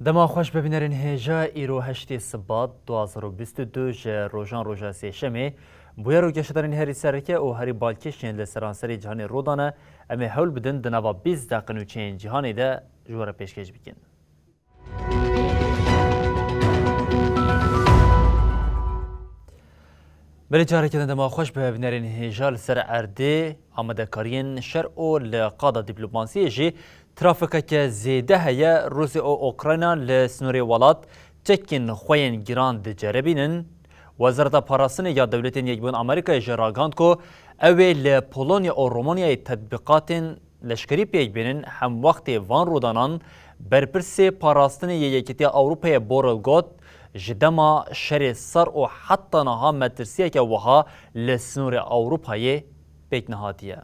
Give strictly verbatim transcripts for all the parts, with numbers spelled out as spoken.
Dema xweş be bînerên hêja, îro heştê Sibat du hazar û bîst û du ji rojan roja sêşemê. Bûyer û geşedanên herî sereke û herî balkêş yên li seranserê cîhanê rû dane, em ê hewl bidin di nava bîst deqe nûçeyên cîhanê de ji we re pêşkêş bikin. Belê, careke din dema xweş be bînerên hêja. Li ser erdê amadekariyên şer û li qada dîplomasiyê jî trafikeke zêde heye. Rûsya û Ukrayna li sînorê welat çekên xwe yên giran diceribînin. Wezareta Parastinê ya Dewletên Yekbûn Amerîkayê jî ragihand ku ew ê li Polonya û Romanyayê tetbîqatên leşkerî pêk bînin. Hemwextê van rûdanan, berpirsê parastinê yê Yekîtiya Ewropayê Borrell got, ji dema şerê sar û heta niha metirsiyeke wiha li sînorê Ewropayê pêk nehatiye.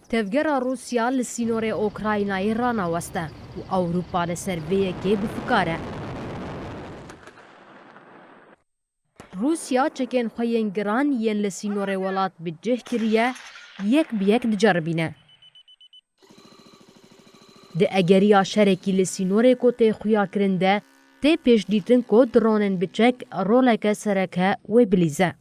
Tevgera Rûsya li sînorê Ukraynayê ranaweste û Ewropa li ser vê yekê bi fikar e. Rûsya çekên xwe yên giran yên li sînorê welat bi cih kiriye, yek bi yek diceribîne. Di egeriya şerekî li sînorê ku tê xuyakirin de, tê pêşdîtin ku dronên bi çek roleke sereke wê bilîze.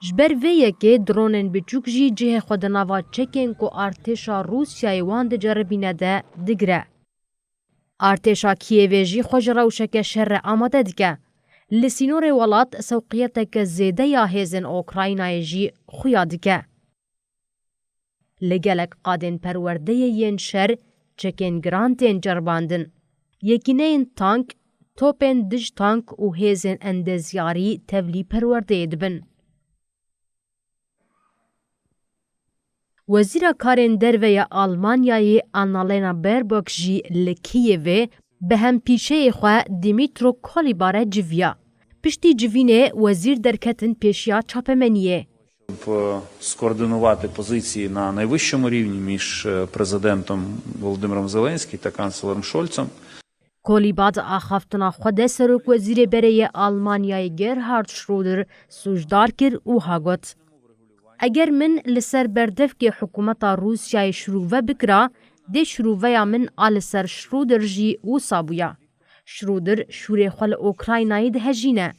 Ji ber vê yekê dronên biçûk jî cihê xwe di nava çekên ku artêşa Rûsyayê wan diceribîne de digire. Artêşa Kîevê jî xwe ji rewşeke şer re amade dike. Li sînorê welat sewqiyeteke zêde ya hêzên Ukraynayê jî xuya dike. Li gelek qadên perwerdeyê yên şer çekên giran tên ceribandin. Yekîneyên tank, topên dij tank û hêzên endezyarî tevlî perwerdeyê dibin. Wezîra Karên Derve ya Almanyayê Annalena Baerbock jî li Kîevê bi hempîşeyê xwe Dmytro Kuleba re civiya. Piştî civînê wezîr derketin pêşiya çapemeniyê. Щоб скоординувати позиції на найвищому рівні між президентом Володимиром Зеленським та канцлером Шольцем. Kuleba di axaftina xwe de serokwezîrê berê yê Almanyayê Gerhard Schroeder sûcdar kir û wiha got, Eger min li ser berdevkê hikûmeta Rûsyayê şirove bikira, dê şiroveya min a li ser Schroeder jî wisa bûya. Schroeder şûrê xwe li Ukraynayê dihejîne.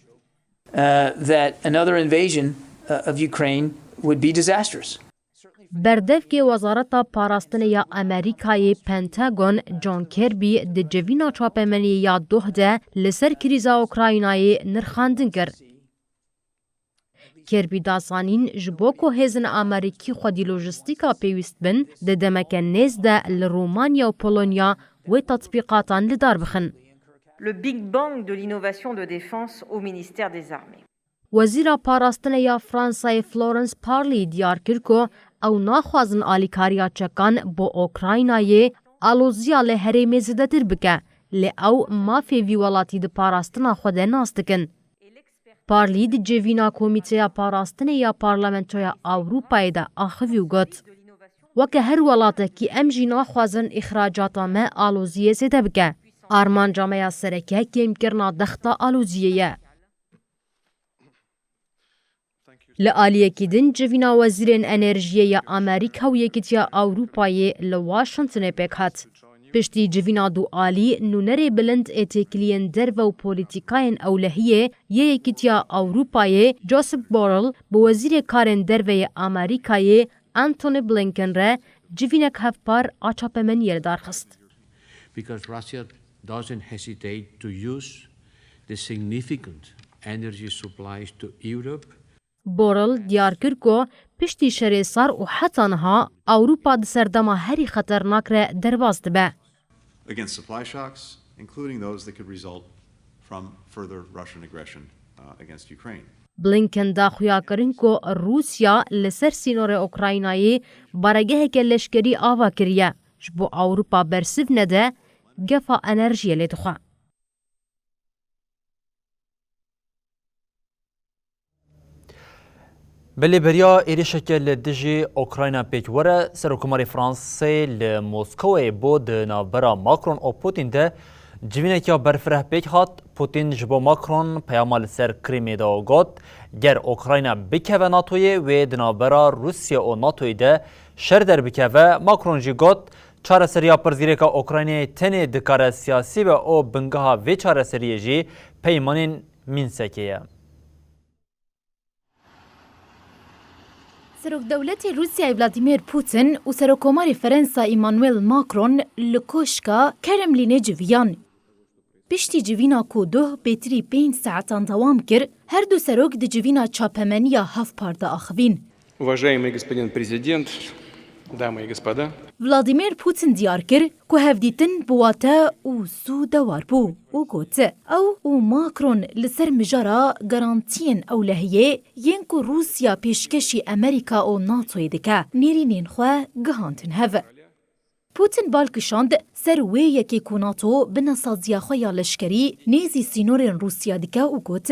Uh, that another invasion, uh, of Ukraine would be disastrous. Berdevkê Wezareta Parastinê ya Amerîkayê Pentagon John Kirby di civîna çapemeniyê ya doh de li ser krîza Ukraynayê nirxandin kir. Kirby da zanîn, ji bo ku hêzên Amerîkî xwedî lojîstîka pêwîst bin, di demeke nêz de li Romanya û Polonya wê tetbîqatan li dar bixin. Le Big Bang de l'innovation de défense au ministère des Armées. Wezîra Parastinê ya Fransayê Florence Parly diyar kir ku ew naxwazin alîkariya çekan bo Ukraynayê aloziya li herêmê zêdetir bike, lê ew mafê vî welatî di parastina xwe de nas dikin. Parly di civîna Komîteya Parastinê ya Parlamentoya Ewropayê de axivî û got, Weke her welatekî em jî naxwazin îxracata me aloziyê zêde bike. Armanca me ya sereke kêmkirina dexta aloziyê ye. Li aliyekî din civîna wezîrên enerjiyê ya Amerîka û Yekîtiya Ewropayê li Washingtonê pêk hat. Piştî civîna dualî, nûnerê bilind ê têkiliyên derve û polîtîkayên ewlehiyê yê Yekîtiya Ewropayê Josep Borrell bi wezîrê karên derve yê Amerîkayê Antony Blinken re civînek hevpar a çapemeniyê li dar xist. Because Russia doesn't hesitate to use the significant energy supplies to Europe. Borrell diyar kir ku piştî şerê sar û heta niha Ewropa di serdema herî xeternak re derbas dibe. Against supply shocks, including those that could result from further Russian aggression, uh, against Ukraine. Blinken da xuyakirin ku Rûsya li ser sînorê Ukraynayê baregeheke leşkerî ava kiriye, ji bo Ewropa bersiv nede gefa enerjiyê lê dixwe. Belê beriya êrişeke li dijî Ukrayna pêk were, Serokkomarê Fransê li Moskowayê bû, di navbera Macron û Putin de civînekiya berfireh pêk hat. Putin ji bo Macron peyama li ser Krîmê da û got, ger Ukrayna bikeve NATOyê, wê di navbera Rûsya û NATOyê de şer derbikeve. Macron jî got, çareseriya pirsgirêka Ukraynayê tenê dikare siyasî be û bingeha vê çareseriyê jî peymanên Mînsekê ye. Serokdewletê Rûsyayê Vladimir Putin û Serokkomarê Ferensa Emmanuel Macron li Koşka Kremlînê civiyan. Piştî civîna ku duh bêtirî pênc saetan dewam kir, her du serok di civîna çapemeniya hevpar de axivîn. Уважаемый господин президент, дамы и господа. Vladimir Putin diyar kir ku hevdîtin bi wate û sû dewar bû û got, ew û Macron li ser mijara garantiyên ewlehiyê yên ku Rûsya pêşkêşî Amerîka û NATOyê dike, nêrînên xwe gihandin hev. Putin bal kişand ser wê yekê ku NATO bi nesaziya xwe ya leşkerî nêzî sînorên Rûsya dike û got,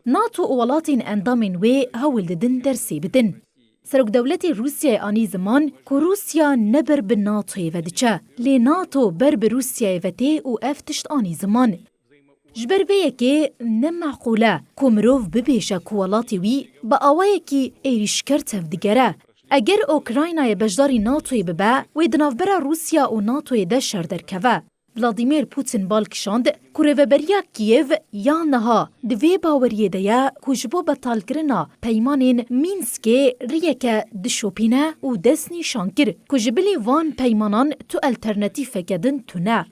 NATO û welatên endamên wê hewl didin dersê bidin. Serokdewletê Rûsyayê anî ziman ku Rûsya ne ber bi NATOyê ve diçe, lê NATO ber bi Rûsyayê ve tê û ev tişt anî ziman. Ji ber vê yekê ne meqûl e ku mirov bibêje ku welatê wî bi awayekî êrîşker tevdigere. Eger Ukraynayê beşdarî NATOyê bibe, wê di navbera Rûsya û NATOyê de şer derkeve. Vladimir Putin bal kişand ku rêveberiya Kîev ya niha di vê baweriyê de ye ku ji bo betalkirina peymanên Mînskê riyeke dişopîne û destnîşan kir ku ji bilî van peymanan tu alternatîfeke din tune.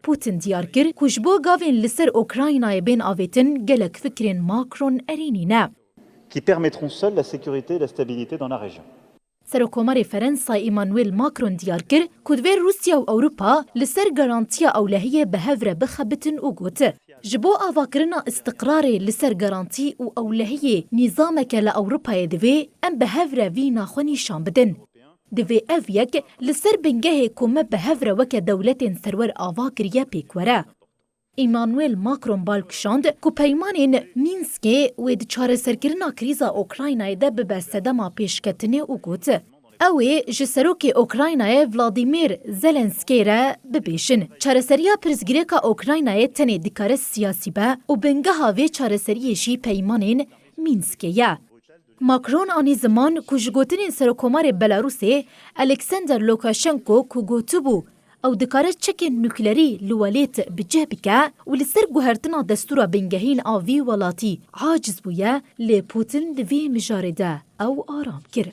Putin diyar kir ku ji bo gavên li ser Ukraynayê bên avêtin gelek fikrên Macron erênî ne. Qui permettront seuls la sécurité et la stabilité dans la région. Serokkomarê Ferensa Emmanuel Macron diyar kir ku divê Rûsya û Ewropa li ser garantiya ewlehiyê bi hev re bixebitin û got, ji bo avakirina îstiqrarê li ser garantî û ewlehiyê nîzameke li Ewropayê divê em bi hev re vîna xwe nîşan bidin. Divê ev yek li ser bingehê ku me bi hev re weke dewletên serwer ava kiriye pêk were. Emmanuel Macron bal kişand ku peymanên Mînskê wê di çareserkirina krîza Ukraynayê de bibe sedema pêşketinê û got, ew ê ji serokê Ukraynayê Vladimir Zelenskê re bibêjin. Çareseriya pirsgirêka Ukraynayê tenê dikare siyasî be û bingeha vê çareseriyê jî peymanên Mînskê ye. Macron anî ziman ku ji gotinên Serokkomarê Belarusê Alexander Lukashenko ku gotibû ew dikare çekên nuklerî li welêt bi cih bike û li ser guhertina destûra bingehîn a vî welatî aciz bûye, lê Putin di vê mijarê de ew aram kir.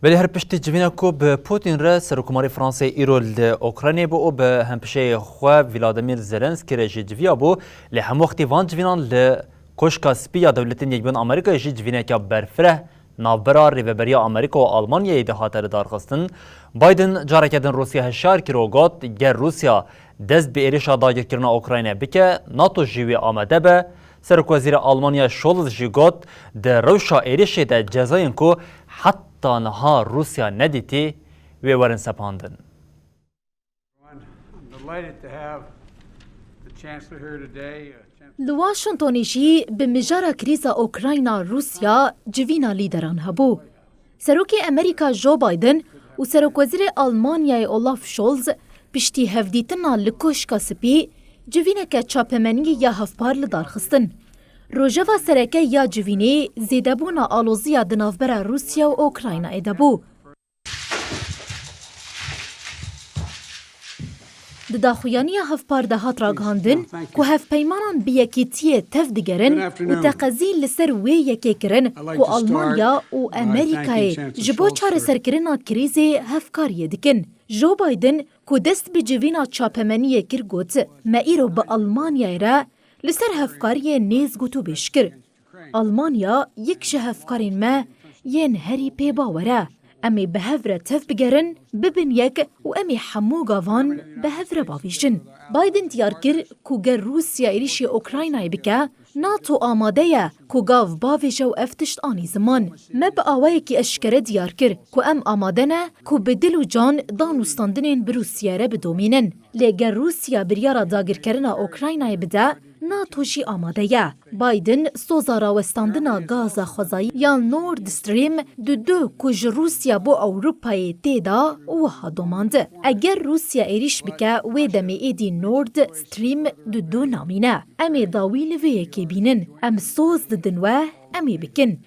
Belê her piştî civîna ku bi Putin re Serokkomarê Fransayê îro li Ukraynayê bû û bi hempişeyê xwe Vladimir Zelenskî re jî civiyabû, lê hemwextî van civînan li Koşka Spî ya Dewletên Yekbûyî Amerîkayê jî civîneke berfireh navbera rêveberiya Amerîka û Almanyayê de hate lidarxistin. Biden careke din Rûsya hişyar kir û got, ger Rûsya dest bi êrişa dagirkirina Ukraynayê bike, NATO jî wê amade be. Serokwezîrê Almanya Scholz jî got, di rewşa êrişê de cezayên ku heta niha Rûsya nedîtî, wê werin sepandin. I'm delighted to have the Chancellor here today. Uh, Chancellor Li Washingtonê jî bi mijara krîza Ukrayna-Rûsya civîna lîderan hebû. Serokê Amerîka Joe Biden û Serokwezîrê Almanyayê Olaf Scholz piştî hevdîtina li Koşka Spî civîneke çapemeniyê ya hevpar li dar xistin. Rojeva sereke ya civînê zêdebûna aloziya di navbera Rûsya û Ukraynayê de bû. Di daxuyaniya hevpar de hat ragihandin ku hevpeymanan bi yekîtiyê tev digerin û teqezî li ser wê yekê kirin ku Almanya û Amerîkayê ji bo çareserkirina krîzê hevkariyê dikin. Joe Biden ku dest bi civîna çapemeniyê kir got, me îro bi Almanyayê re li ser hevkariyê nêz gotûbêj kir. Almanya yek ji hevkarên me yên herî pêbawer e. Em ê bi hev re tev bigerin, bibin yek û em ê hemû gavan bi hev re bavêjin. Biden diyar kir ku ger Rûsya êrîşî Ukraynayê bike, NATO amade ye ku gav bavêje û ev tişt anî ziman. Me bi awayekî eşkere diyar kir ku em amade ne ku bi dil û can danûstandinên bi Rûsya re bidomînin. Lê ger Rûsya biryara dagirkerina Ukraynayê bide, NATO jî amade ye. Biden soza rawestandina gaza xwezayî ya Nord Stream du du ku ji Rûsya bo Ewropayê tê de wiha domand: Eger Rûsya êrîş bike, wê demê êdî Nord Stream du du namîne. Em ê dawî li vê yekê bînin. Em soz didin we, em ê bikin.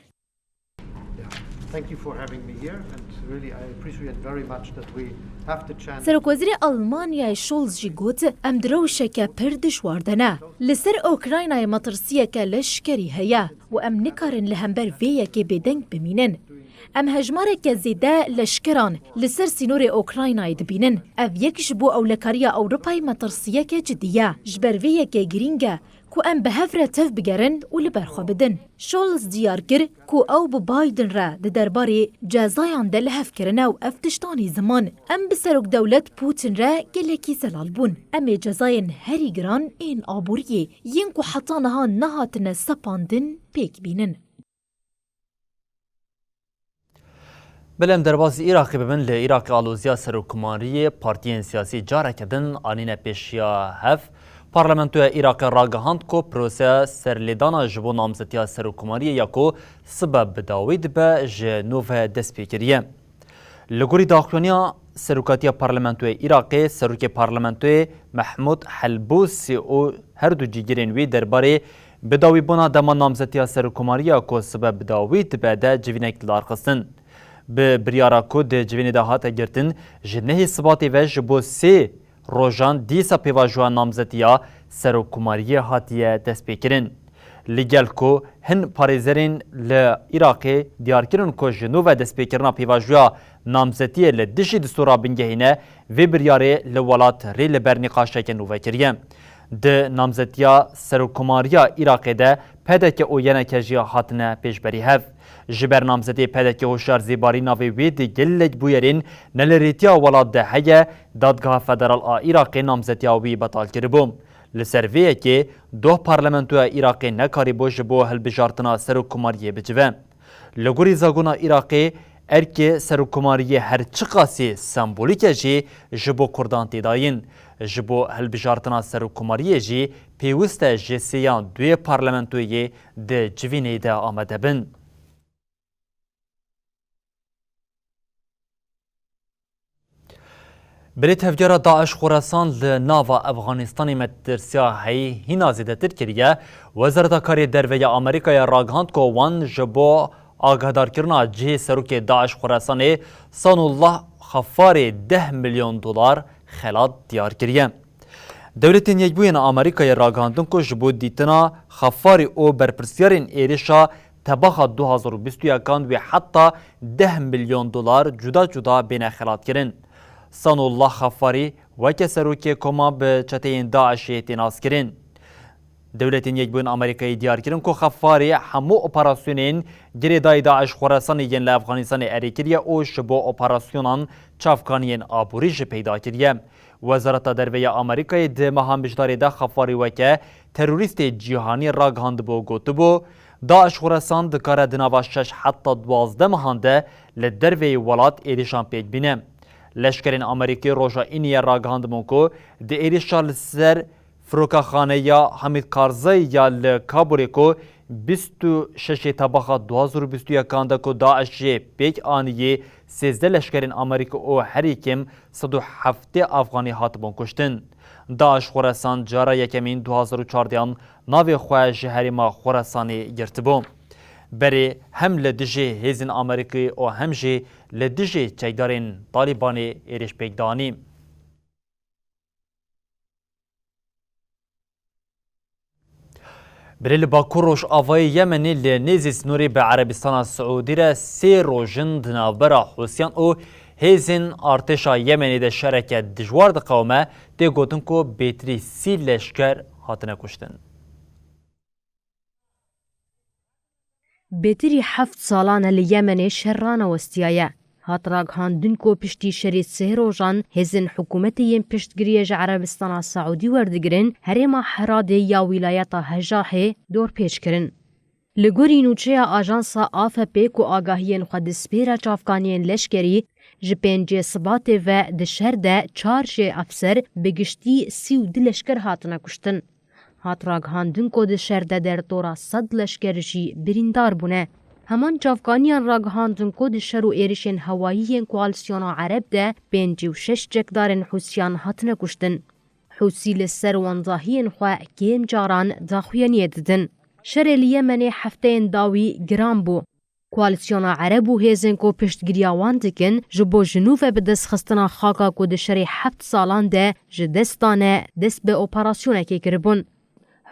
Thank you for having me here, and really I appreciate very much that we have the chance. Serokwezîrê Almanyayê Scholz jî got: Em di rewşeke pir dijwar de ne. Li ser Ukraynayê metirsiyeke leşkerî heye û em nikarin li hember vê yekê bêdeng bimînin. Em hejmareke zêde leşkeran li ser sînorê Ukraynayê dibînin. Ev yek ji bo ewlekariya Ewropayê metirsiyeke cidî ye. Ji ber vê yekê girîng e ku em bi hev re tev bigerin û li ber xwe bidin. Scholz diyar kir ku ew bi Biden re di derbarê cezayan de li hev kirine û ev tişt anî ziman: Em bi Serokdewlet Putin re gelekî zelal bûn. Em ê cezayên herî giran ên aboriyê yên ku heta niha nehatine sepandin pêk bînin. Belê em derbasî Iraqê bibin, li Iraqê aloziya serokkomariyê partiyên siyasî careke din anîne pêşiya hev. Parlamentoya Iraqê ragihand ku proseya serlêdana ji bo namzetiya serokkomariyê ya ku sibe bi dawî dibe ji nû ve dest pê kiriye. Li gorî daxuyaniya Serokatiya Parlamentoya Iraqê, Serokê Parlamentoyê Mehmûd Helbûsî û her du cîgirên wî derbarê bidawîbûna dema namzetiya serokkomariya ku sibe bidawî dibe de civînek li dar xistin. Bi biryara ku di civînê de hate girtin, ji nehê Sibatê ve ji bo sê rojan dîsa pêvajoya namzetiya serokkomariyê hatiye destpêkirin. Li gel ku hin parêzerên li Iraqê diyar kirin ku ji nû ve destpêkirina pêvajoya namzetiyê li dijî distûra bingehî ne, vê biryarê li welat rê li ber nîqaşeke nû ve kiriye. Di namzetiya serokkomariya Iraqê de P D K û Y N K jî hatine pêşberî hev. Ji ber namzetê P D K Hoşyar Zêbarî navê wê di gelek bûyerên nelirêtiya welat de heye, Dadgeha Federal a Iraqê namzetiya wî betal kiribû. Li ser vê yekê doh parlamentoya Iraqê nekarîbû ji bo hilbijartina serokkomariyê bicive. Li gorî zagona Iraqê, erkê serokkomariyê her çiqasî sembolîk e jî, ji bo kurdan tê dayîn. Ji bo hilbijartina serokkomariyê jî pêwist e ji sêyan duyê parlamentoyê di civînê de amade bin. Berê tevgera DAIŞ Xorasan li nava Efxanistanê metirsiya heyî hîna zêdetir kiriye. Wezareta Karê Derve ya Amerîkayê ragihand ku wan ji bo agahdarkirina cihê serokê DAIŞ Xorasanê Sanullah Xafarê deh milyon dolar xelat diyar kiriye. Dewletên Yekbûyên Amerîkayê ragihandin ku ji bo dîtina Xafarî û berpirsiyarên êrişa tebaxa du hazar û bîst û yekan wê heta deh milyon dolar cuda cuda bêne xelatkirin. Sanullah Xafarî weke serokê koma bi çeteyên DAIŞê tê naskirin. Dewletên Yekbûyên Amerîkayê diyar kirin ku Xefarî hemû operasyonên girêdayî DAIŞ Xoresanê yên li Efxanistanê erê kiriye û ji bo operasyonan çavkaniyên aborî jî peyda kiriye. Wezareta Derve ya Amerîkayê di meha Mijdarê de Xefarî weke terorîstê cîhanî ragihandibû û gotibû, DAIŞ Xoresan dikare di nava şeş heta duwazdeh mehan de li derveyî welat êrîşan pêk bîne. Leşkerên Amerîkî roja Îniyê ragihandibûn ku di êrîşa li ser firokaxaneya Hamîd Karzayî ya li Kabûlê ku bîst û şeşê tebaxa du hazar û bîst û yekan de ku DAIŞê pêk aniyê, sêzdeh leşkerên Amerîkî û herî kêm sed û heftê Afxanî hatibûn kuştin. DAIŞ Xoresan cara yekemîn du hazar û çardehan navê xwe ji herêma Xoresanê girtibû. Berê hem li dijî hêzên Amerîkî û hem jî li dijî çekdarên Talîbanê êrîş pêk danî. Berê li Bakur Rojavayê Yemenê li nêzî sînorê bi Erebistana Siûdî re sê roj in di navbera Hûsiyan û hêzên artêşa Yemenê de şereke dijwar diqewime, tê gotin ku bêtirî sî leşker hatine kuştin. Bêtirî heft salan e li Yemenê şer ranewestiyaye. Hat ragihandin ku piştî şerê sê rojan hêzên hikûmetê yên piştgiriyê ji Erebistana Seûdî werdigirin, herêma Heradê ya wîlayeta Hejahê dorpêç kirin. Li gorî nûçeya ajansa A F P ku agahiyên xwe dispêre çavkaniyên leşkerî, ji pêncê Sibatê ve di şer de çar jê efser, bi giştî sî û du leşker hatine kuştin. Hat ragihandin ku di şer de derdora sed leşker jî birîndar bûne. Heman çavkaniyan ragihandin ku di şer û êrişên hewayî yên Koalîsyona Ereb de pêncî û şeş çekdarên Hûsiyan hatine kuştin. Hûsî li ser wendahiyên xwe kêm caran daxuyaniyê didin. Şerê li Yemenê hefteyên dawî giran bû. Koalîsyona Ereb û hêzên ku piştgiriya wan dikin, ji bo ji nû ve bi dest xistina xaka ku di şerê heft salan de ji dest dane, dest bi operasyonekê kiribûn.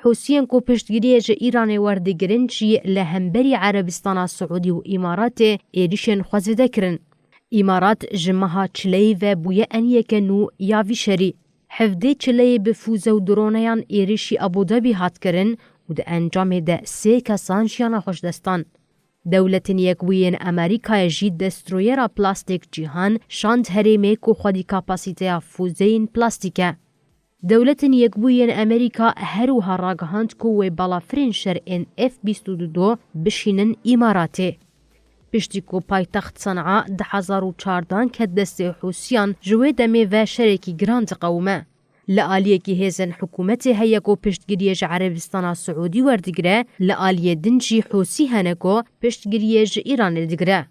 Hûsiyên ku piştgiriyê ji Îranê werdigirin jî li hemberî Erebistana Siûdî û Îmaratê êrişên xwe zêde kirin. Îmarat ji meha Çileyê ve bûye eniyeke nû ya vî şerî. Hevdê Çileyê bi fûze û droneyan êrişî Abu Dhabî hat kirin û di encamê de sê kesan jiyana xwe ji dest dan. Dewletên Yekbûyî yên Amerîkayê jî destroyera plastîk Cîhan şand herêmê ku xwedî kapasîteya fûzeyên plastîk e. Dewletên Yekbûyî yên Amerîka her wiha ragihand ku wê balafirên şer ên F bîst û du bişînin Îmaratê. Piştî ku paytext Sen'a di hezar û çardan ket destê Hûsiyan, ji wê demê ve şerekî giran diqewime. Li aliyekî hêzên hikûmetê heye ku piştgiriyê ji Erebistana Siûdî werdigire, li aliyê din jî Hûsî hene ku piştgiriyê ji Îranê digire.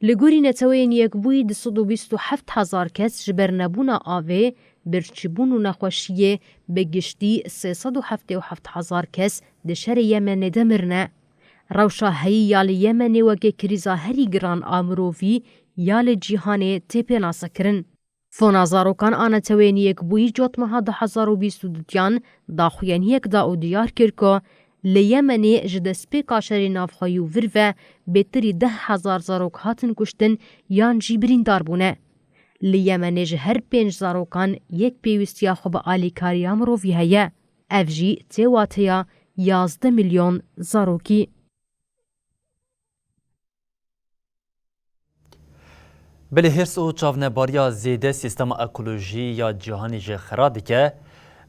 Li gorî Neteweyên Yekbûyî du sed û bîst û heft hezar kes ji ber nebûna avê, birçîbûn û nexweşiyê bi giştî sê sed û heftê û heft hezar kes di şerê Yemenê de mirine. Rewşa heyî ya li Yemenê weke krîza herî giran a mirovî ya li cîhanê tê pênasekirin. Fona Zarokan a Neteweyên Yekbûyî cotmeha du hezar û bîst û duyan daxuyaniyek da û diyar kir ku li Yemenê ji destpêka şerê navxweyî û vir ve bêtirî deh hezar zarok hatin kuştin yan jî birîndar bûne. Li Yemenê ji her pênc zarokan yek pêwîstiya xwe bi alîkariya mirovî heye. Ev jî tê wateya yazdeh milyon zarokî. Belê hêrs û çavnebariya zêde sîstema ekolojî ya cîhanê jî xira dike.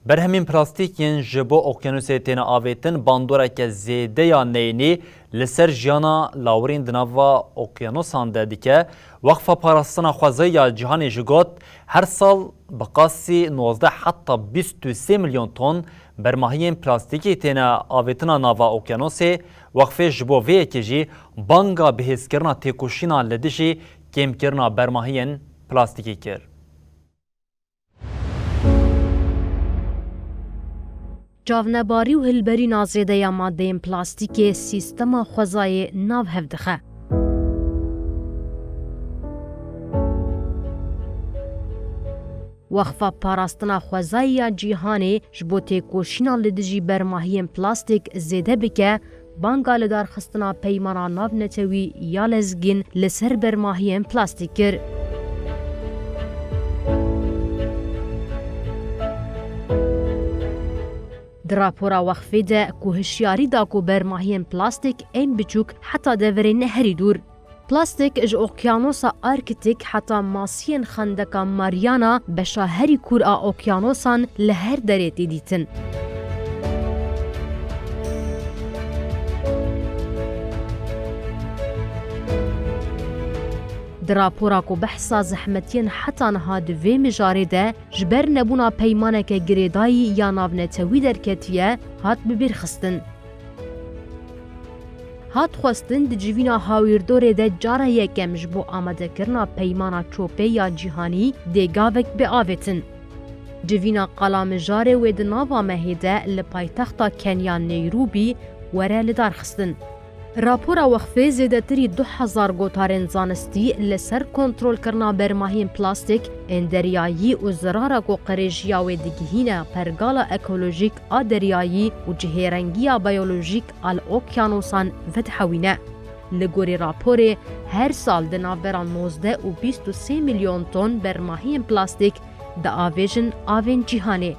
Berhemên plastîk yên ji bo okyanusê têne avêtin bandoreke zêde ya neyînî li ser jiyana lawirên di nava okyanusan de dike. Weqfa Parastina Xwezayî ya Cîhanê jî got, her sal bi qasî nozdeh heta bîst û sê milyon ton bermahiyên plastîkî têne avêtina nava okyanusê. Weqfê ji bo vê yekê jî banga bihêzkirina têkoşîna li dijî kêmkirina bermahiyên plastîkî kir. Çavnebarî û hilberîna zêde ya madeyên plastîkê sîstema xwezayê nav hev dixe. Weqfa Parastina Xwezayî ya Cîhanê ji bo têkoşîna li dijî bermahiyên plastîk zêde bike, banga lidarxistina peymana navnetewî ya lezgîn li ser bermahiyên plastîk kir. Di rapora Weqfê de ku hişyarî da ku bermahiyên plastîk ên biçûk heta deverên herî dûr. Plastîk ji Okyanosa Arktîk heta masiyên Xendeka Mariana, beşa herî kûr a okyanosan, li her derê tê dîtin. Di rapora ku behsa zehmetiyên heta niha di vê mijarê de ji ber nebûna peymaneke girêdayî ya navnetewî derketiye, hat bibîrxistin. Hat xwestin di civîna hawîrdorê de cara yekem ji bo amadekirina peymana çopê ya cîhanî dê gavek bê avêtin. Civîna qala mijarê wê di nava mehê de li paytexta Kenya Neyrobi were lidarxistin. Rapora Weqfê zêdetirî du hezar gotarên zanistî li ser kontrolkirina bermahiyên plastîk ên deryayî û zirara ku qirêjiya wê digihîne pergala ekolojîk a deryayî û cihêrengiya biyolojîk a li okyanosan vedihewîne. Li gorî raporê, her sal di navbera nozdeh û bîst û sê milyon ton bermahiyên plastîk diavêjin avên cîhanê.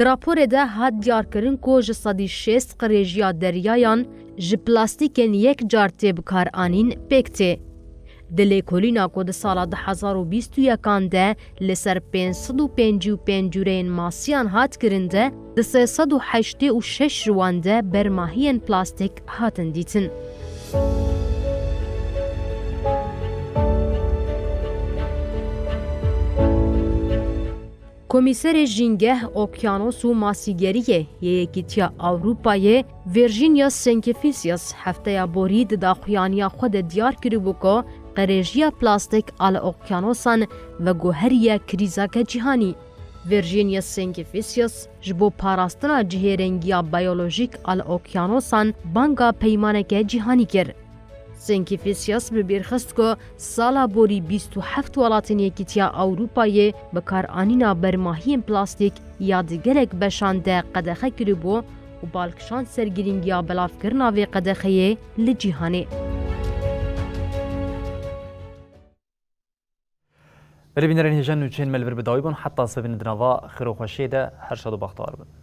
Di raporê de hat diyarkirin ku ji sedî şêst qirêjiya deryayan ji plastîkên yek car tê bikaranîn pêk tê. Di lêkolîna ku di sala du hezar û bîst û yekan de li ser pênc sed û pêncî û pênc cûreyên masiyan hat kirin de, di sê sed û heştê û şeş ji wan de bermahiyên plastîk hatin dîtin. Komîserê Jîngeh, Okyanos û Masîgeriyê yê Yekîtiya Ewropayê, Virginia Senkifisius, hefteya borî di daxuyaniya xwe de diyar kiribû ku qirêjiya plastîk a li okyanosan veguheriye krîzeke cîhanî. Virginia Senkifisius ji bo parastina cihêrengiya biyolojîk a li okyanosan banga peymaneke cîhanî kir. Senkifisius bi bîr xist ku sala borî bîst û heft welatên Yekîtiya Ewropayê bikaranîna bermahiyên plastîk ya di gelek beşan de qedexe kiribû û bal kişand ser girîngiya belavkirina vê qedexeyê li cîhanê. Belê bînerên hêja, nûçeyên me li vir bi dawî bûn, heta sibîn di nava xêr û xweşiyê de her şad û bextewar bin.